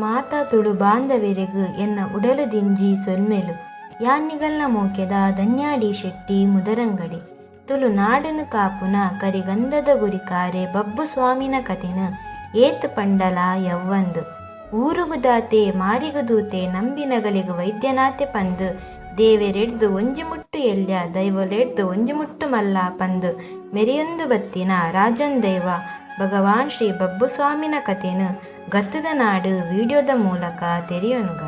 ಮಾತಾ ತುಳು ಬಾಂಧವೆರೆಗ್ ಎನ್ನ ಉಡಲು ದಿಂಜಿ ಸೊಲ್ಮೆಲು. ಯಾನ್ ನಿಗಲ್ನ ಮೋಕೆದ ಧನ್ಯಾಡಿ ಶೆಟ್ಟಿ ಮುದರಂಗಡಿ. ತುಳು ನಾಡನ್ ಕಾಪುನ ಕರಿಗಂಧದ ಗುರಿಕಾರೆ ಬಬ್ಬು ಸ್ವಾಮಿನ ಕಥೆನ್ ಏತ್ ಪಂಡಲಾ ಯವ್ವಂದ್. ಊರುಗು ದಾತೆ ಮಾರಿಗ್ ದೂತೆ ನಂಬಿನಗಲೆಗ್ ವೈದ್ಯನಾತೆ ಪಂದ್ ದೇವೆರೆಡ್ದ್ ಒಂಜಿ ಮುಟ್ಟು ಎಲ್ಯ ದೈವೊಲೆಡ್ದ್ ಒಂಜಿ ಮುಟ್ಟು ಮಲ್ಲ ಪಂದ್ ಮೆರೆಯೊಂದು ಬತ್ತಿನ ರಾಜನ್ ದೈವ ಭಗವಾನ್ ಶ್ರೀ ಬಬ್ಬುಸ್ವಾಮಿನ ಕಥೆನ್ ಗತ್ತದ ನಾಡ್ ವಿಡಿಯೋದ ಮೂಲಕ ತೆರಿಯೊನುಗ.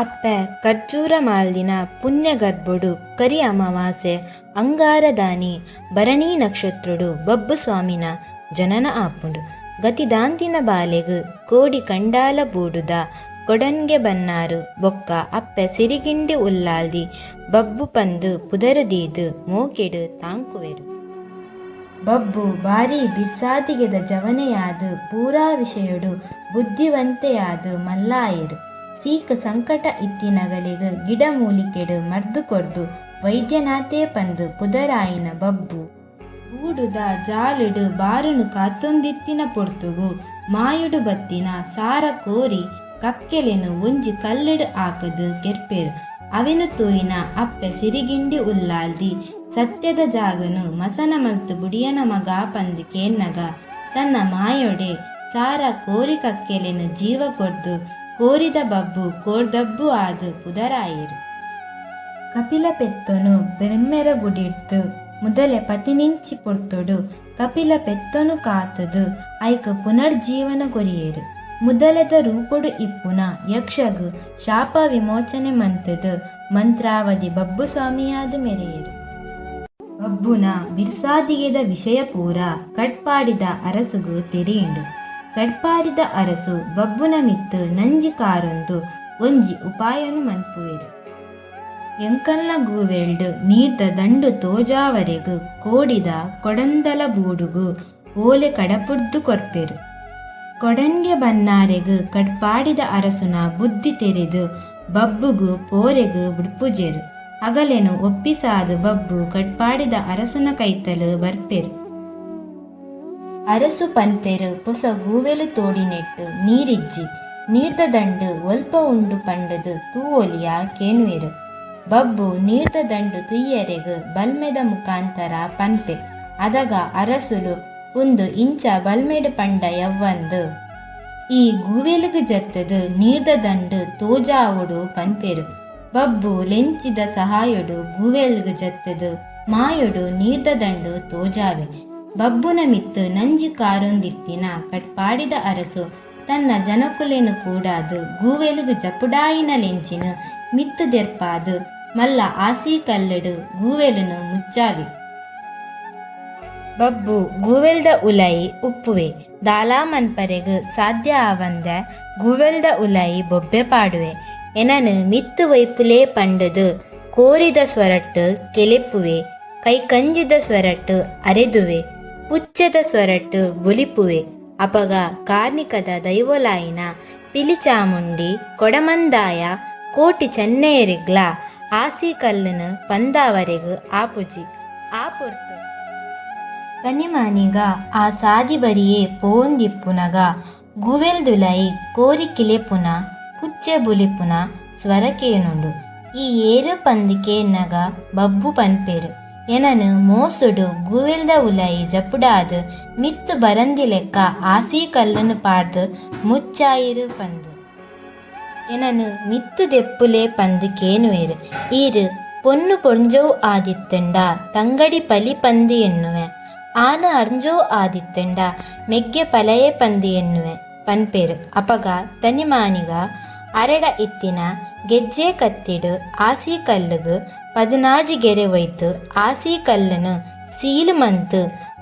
ಅಪ್ಪೆ ಖರ್ಜೂರ ಮಾಲ್ದಿನ ಪುಣ್ಯ ಗರ್ಭೊಡು ಕರಿ ಅಮಾವಾಸ್ಯೆ ಅಂಗಾರದಾನಿ ಭರಣಿ ನಕ್ಷತ್ರೊಡು ಬಬ್ಬುಸ್ವಾಮಿನ ಜನನ ಆಪುಂಡು. ಗತಿದಾಂತಿನ ಬಾಲೆಗ್ ಕೋಡಿ ಕಂಡಾಲ ಬೂಡುದ ಕೊಡನ್ಗೆ ಬನ್ನಾರು ಬೊಕ್ಕ ಅಪ್ಪೆ ಸಿರಿಗಿಂಡಿ ಉಲ್ಲಾಲ್ದಿ ಬಬ್ಬು ಪಂದ್ ಪುದರ್ ದೀದ್ ಮೋಕೆಡ್ ತಾಂಕುವೆರ್. ಬಬ್ಬು ಬಾರೀ ಬಿರ್ಸಾದಿಗೆದ ಜವನೆಯಾದ್ ಪೂರಾ ವಿಷಯೊಡು ಬುದ್ಧಿವಂತೆಯಾದ್ ಮಲ್ಲ ಆಯೆರ್. ಸೀಕ್ ಸಂಕಟ ಇತ್ತಿನಗಲೆಗ್ ಗಿಡ ಮೂಲಿಕೆಡ್ ಮರ್ದ್ ಕೊರ್ದು ವೈದ್ಯನಾಥೆ ಪಂದ್ ಪುದರಾಯಿನ ಬಬ್ಬು, ಬೂಡುದ ಜಾಲ್ ಡ್ ಬಾರುನು ಕಾತೊಂದಿತ್ತಿನ ಪೊರ್ತುಗು ಮಾಯೊಡು ಬತ್ತಿನ ಸಾರ ಕೋರಿ ಕಕ್ಕೆಲೆನ್ ಒಂಜಿ ಕಲ್ಲ್ ಡ್ ಆಕ್ ದ್ ಕೆರ್ಪೆರ್. ಅವೆನ್ ತೂಯಿನ ಅಪ್ಪೆ ಸಿರಿಗಿಂಡಿ ಉಲ್ಲಾಲ್ದಿ ಸತ್ಯದ ಜಾಗನ್ ಮಸನ ಮಲ್ತ್ ಬುಡಿಯನ ಮಗಾ ಪಂದ್ ಕೇನ್ನಗ ತನ್ನ ಮಾಯೊಡೆ ಸಾರ ಕೋರಿ ಕಕ್ಕೆಲೆನ್ ಜೀವ ಕೊರ್ದು ಕೋರಿದ ಬಬ್ಬು ಕೋರ್ದಬ್ಬು ಆದ್ ಪುದರಾಯೆರ್. ಕಪಿಲ ಪೆತ್ತೊನು ಬೆರ್ಮೆರ ಗುಡಿರ್ದ್ ಮುದಲೆ ಪತಿನಿಂಚಿ ಪೊರ್ತುಡು ಕಪಿಲ ಪೆತ್ತೊನು ಕಾತ್ ದ್ ಐಕ್ ಪುನರ್ಜೀವನ ಕೊರಿಯೆರ್. ಮುದಲೆದ ರೂಪೊಡು ಇಪ್ಪುನ ಯಕ್ಷಗ್ ಶಾಪ ವಿಮೋಚನೆ ಮಂತ್ ದ್ ಮಂತ್ರಾವಧಿ ಬಬ್ಬುಸ್ವಾಮಿಯಾದ್ ಮೆರೆಯೆರ್. ಬಬ್ಬುನ ಬಿರ್ಸಾದಿಗೆದ ವಿಷಯ ಪೂರ ಕಟ್ಪಾಡಿದ ಅರಸುಗು ತೆರೀಂಡ್. ಕಡ್ಪಾಡಿದ ಅರಸು ಬಬ್ಬುನ ಮಿತ್ತ್ ನಂಜಿ ಕಾರೊಂದು ಒಂಜಿ ಉಪಾಯೊನು ಮನ್ಪುವೆರ್. ಎಂಕಲ್ನ ಗೂವೆಲ್ಡ್ ನೀರ್ದ ದಂಡ್ ತೋಜಾವರೆಗ್ ಕೋಡಿದ ಕೊಡಂದಲ ಬೂಡುಗು ಓಲೆ ಕಡಪುಡ್ದು ಕೊರ್ಪೆರ್. ಕೊಡನ್ಗೆ ಬನ್ನಾರೆಗ್ ಕಡ್ಪಾಡಿದ ಅರಸುನ ಬುದ್ಧಿ ತೆರಿದ್ ಬಬ್ಬುಗು ಪೋರೆಗ್ ಬುಡ್ಪುಜೆರ್. ಅಗಲೆನ್ ಒಪ್ಪಿಸಾದ್ ಬಬ್ಬು ಕಡ್ಪಾಡಿದ ಅರಸುನ ಕೈತಲ್ ಬರ್ಪೆರ್. ಅರಸು ಪನ್ಪೆರ್ ಪೊಸ ಗೂವೆಲ್ ತೋಡಿನೆಟ್ಟ್ ನೀರಿಜ್ಜಿ, ನೀರ್ದ ದಂಡ್ ಒಲ್ಪ ಉಂಡು ಪಂಡುದ್ ತೂವೊಲಿಯಾ ಕೇನುವೆರ್. ಬಬ್ಬು ನೀರ್ದ ದಂಡ್ ತೂಯೆರೆಗ್ ಬಲ್ಮೆದ ಮುಖಾಂತರ ಪನ್ಪೆ. ಅದಗ ಅರಸುಲು ಉಂದು ಇಂಚ ಬಲ್ಮೆಡ್ ಪಂಡ ಯವ್ವಂದ್. ಈ ಗೂವೆಲ್ಗ್ ಜತ್ತುದ್ ನೀರ್ದ ದಂಡ್ ತೋಜಾವೊಡು ಪನ್ಪೆರ್. ಬಬ್ಬು ಲೆಂಚಿದ ಸಹಾಯೊಡು ಗೂವೆಲ್ಗ್ ಜತ್ತುದ್ ಮಾಯೊಡು ನೀರ್ದ ದಂಡ್ ತೋಜಾವೆ. ಬಬ್ಬುನ ಮಿತ್ತ್ ನಂಜಿ ಕಾರೊಂದಿತ್ತಿನ ಕಟ್ಪಾಡಿದ ಅರಸು ತನ್ನ ಜನಕುಲೆನ್ ಕೂಡಾದ್ ಗೂವೆಲ್ಗ್ ಜಪುಡಾಯಿನ ಲೆಂಚಿನ್ ಮಿತ್ತ್ ದೆರ್ಪಾದ್ ಮಲ್ಲ ಆಸಿ ಕಲ್ಲ್ ಡ್ ಗೂವೆಲ್ ನ್ ಮುಚ್ಚಾವೆ. ಬಬ್ಬು ಗೂವೆಲ್ದ ಉಲಯಿ ಉಪ್ಪುವೆ. ದಾಲಾ ಮನ್ಪರೆಗ್ ಸಾಧ್ಯ ಆವಂದೆ ಗೂವೆಲ್ದ ಉಲಯಿ ಬೊಬ್ಬೆ ಪಾಡುವೆ. ಎನನ್ ಮಿತ್ತ್ ಒಯ್ಪುಲೆ ಪಂಡುದ್ ಕೋರಿದ ಸ್ವರಟ್ ಕೆಲೆಪುವೆ. ಕೈಕಂಜಿದ ಸ್ವರಟ್ ಅರೆದುವೆ. ಪುಚ್ಚೆದ ಸ್ವರಟ್ ಬುಲಿಪುವೆ. ಅಪಗ ಕಾರ್ನಿಕದ ದೈವೊಲಾಯಿನ ಪಿಲಿಚಾಮುಂಡಿ, ಕೊಡಮಂದಾಯ, ಕೋಟಿ ಚೆನ್ನಯೆರೆಗ್ಲಾ ಆಸಿ ಕಲ್ಲ್ ನ್ ಪಂದಾವರೆಗ್ ಆಪುಜಿ. ಆ ಪೊರ್ತುಡು. ತನಿಮಾನಿಗ ಆ ಸಾದಿ ಬರಿಯೇ ಪೋವೊಂದಿಪ್ಪುನಗ ಗೂವೆಲ್ದುಲಯಿ ಕೋರಿ ಕಿಲೆಪುನ, ಪುಚ್ಚೆ ಬುಲಿಪುನ ಸ್ವರ ಕೇನುಂಡು. ಈ ಏರ್ ಪಂದ್ ಕೇನ್ನಗ ಬಬ್ಬು ಪನ್ಪೆರ್ ಎನನ್ ಮೋಸೊಡು ಗೂವೆಲ್ದ ಉಲಯಿ ಜಪುಡಾದ್ ಮಿತ್ತ್ ಬರಂದಿಲೆಕ್ಕ ಆಸಿ ಕಲ್ಲ್ ನ್ ಪಾಡ್ದ್ ಮುಚ್ಚಾಯೆರ್ ಪಂದ್. ಎನನ್ ಮಿತ್ತ್ ದೆಪ್ಪುಲೆ ಪಂದ್ ಕೇನುವೆರ್. ಈರ್ ಪೊನ್ನು ಪೊಂಜೊವು ಆದಿತ್ತ್ಂಡ ತಂಗಡಿ ಪಲಿ ಪಂದ್ ಎನ್ನುವೆ. ಆನ್ ಅರ್ಂಜೋವು ಆದಿತ್ತ್ಂಡ ಮೆಗ್ಯೆ ಪಲಯೆ ಪಂದ್ ಎನ್ನುವೆ ಪನ್ಪೆರ್. ಅಪಗ ತನಿಮಾನಿಗ ಅರೆಡ ಇತ್ತಿನ ಗೆಜ್ಜೆ ಕತ್ತಿಡ್ ಆಸಿ ಕಲ್ಲ್ ಗ್ ಪದಿನಾಜಿ ಗೆರೆ ಒಯ್ತ್ ಆಸಿ ಕಲ್ಲ್ ನ್ ಸೀಲ್ ಮಂತ್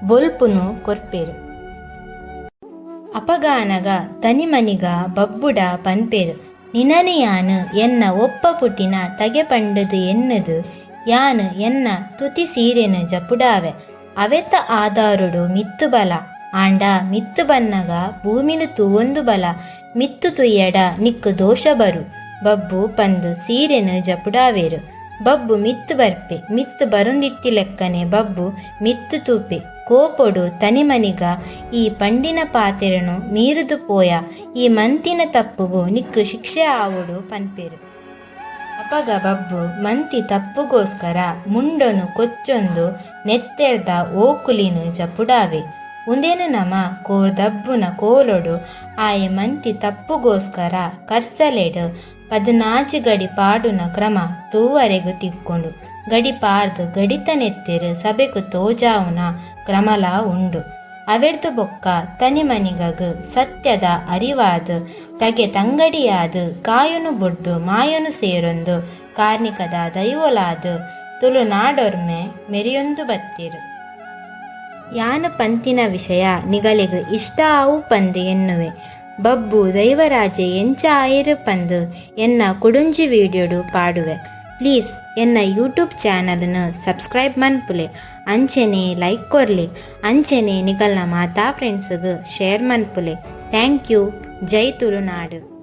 ಬೊಲ್ಪುನು ಕೊರ್ಪೆರ್. ಅಪಗಾನಗ ತನಿಮನಿಗ ಬಬ್ಬುಡ ಪನ್ಪೆರ್ ನಿನನ್ ಯಾನ್ ಎನ್ನ ಒಪ್ಪ ಪುಟಿನ ತಗೆ ಪಂಡುದ್ ಎನ್ನುದು ಯಾನ್ ಎನ್ನ ತುತಿ ಸೀರೆನ್ ಜಪುಡಾವೆ. ಅವೆತ ಆಧಾರೊಡು ಮಿತ್ತ್ ಬಲ. ಆಂಡ ಮಿತ್ತ್ ಬನ್ನಗ ಭೂಮಿನ್ ತೂವೊಂದು ಬಲ. ಮಿತ್ತ್ ತೂಯಡ ನಿಕ್ಕ್ ದೋಷ ಬರು ಬಬ್ಬು ಪಂದ್ ಸೀರೆನ್ ಜಪುಡಾವೆರ್. ಬಬ್ಬು ಮಿತ್ತ್ ಬರ್ಪೆ. ಮಿತ್ತ್ ಬರೊಂದಿತ್ತಿಲೆಕ್ಕನೆ ಬಬ್ಬು ಮಿತ್ತ್ ತೂಪೆ. ಕೋಪೊಡು ತನಿಮನಿಗ ಈ ಪಂಡಿನ ಪಾತೆರೊನು ಮೀರುದು ಪೋಯ ಈ ಮಂತಿನ ತಪ್ಪುಗು ನಿಕ್ಕ್ ಶಿಕ್ಷೆ ಆವೊಡು ಪನ್ಪೆರ್. ಅಪಗ ಬಬ್ಬು ಮಂತಿ ತಪ್ಪುಗೋಸ್ಕರ ಮುಂಡೊನು ಕೊಚ್ಚೊಂದು ನೆತ್ತೆರ್ದ ಓಕುಲಿನ್ ಜಪುಡಾವೆ. ಉಂದೆನ್ ನಮ ಕೋರ್ದಬ್ಬುನ ಕೋಲೊಡು ಆಯೆ ಮಂತಿ ತಪ್ಪುಗೋಸ್ಕರ ಕರ್ಸಲೆಡ್ 16 ಗಡಿ ಪಾಡುನ ಕ್ರಮ ತೂವರೆಗ್ ತಿಕ್ಕುಂಡು. ಗಡಿ ಪಾರ್ದ್ ಗಡಿತ ನೆತ್ತೆರ್ ಸಭೆಕ್ ತೋಜಾವುನ ಕ್ರಮಲಾ ಉಂಡು. ಅವೆರ್ದ್ ಬೊಕ್ಕ ತನಿಮನಿಗಗ್ ಸತ್ಯದ ಅರಿವಾದ್ ತಗೆ ತಂಗಡಿಯಾದ್ ಕಾಯೊನು ಬುಡ್ದು ಮಾಯೊನು ಸೇರೊಂದು ಕಾರ್ನಿಕದ ದೈವೊಲಾದ್ ತುಳುನಾಡೊರ್ಮೆ ಮೆರೆಯೊಂದು ಬತ್ತೆರ್. ಯಾನ್ ಪಂತಿನ ವಿಷಯ ನಿಗಲೆಗ್ ಇಷ್ಟ ಆವು ಪಂದ್ ಎನ್ನುವೆ. ಬಬ್ಬು ದೈವರಾಜೆ ಎಂಚ ಆಯೆರ್ ಪಂದ್ ಎನ್ನ ಕುಡೊಂಜಿ ವಿಡಿಯೋಡು ಪಾಡುವೆ. ಪ್ಲೀಸ್ ಎನ್ನ ಯೂಟ್ಯೂಬ್ ಚಾನೆಲ್ ನ್ ಸಬ್ಸ್ಕ್ರೈಬ್ ಮನ್ಪುಲೆ ಅಂಚನೆ ಲೈಕ್ ಕೊರ್ಲೆ ಅಂಚನೆ ನಿಗಲ್ನ ಮಾತಾ ಫ್ರೆಂಡ್ಸ್ ಗ್ share ಮನ್ಪುಲೆ thank you Jai Tulunad.